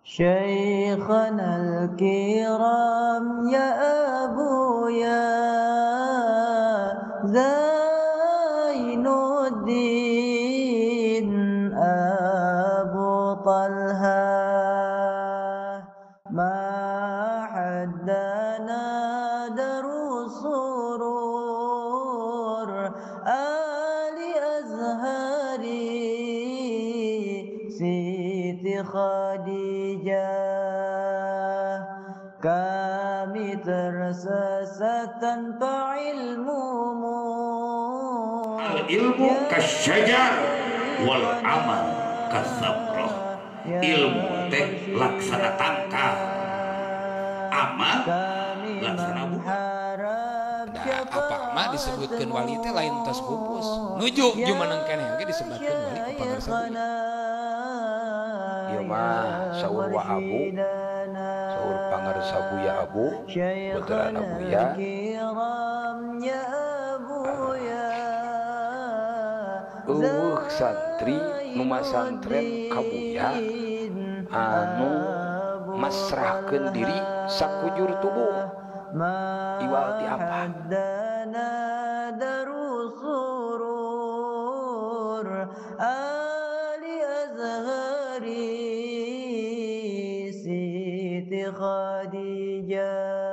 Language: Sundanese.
شيخنا الكرام يا أبويا زين الدين أبو طلحة ما حدنا در السرور آل أزهري سيتي خديجة kami tersesat tanpa ilmumu. Al ilmu kasyajar wal amal kasamroh. Ilmu teh laksana tangkal, amal laksana buah. Nah, apa mah disebutkan wali teh lain tos pupus. Nuju jumaneng keneh oge disebutkan wali ku pangarsa Buya. Ieu mah saur wa abu, saur pangarsa Buya Abu, putrana Buya. Eueuh santri nu masantren ka Buya anu masrahkeun diri sakujur tubuh. Iwal ti apa? Khadijah.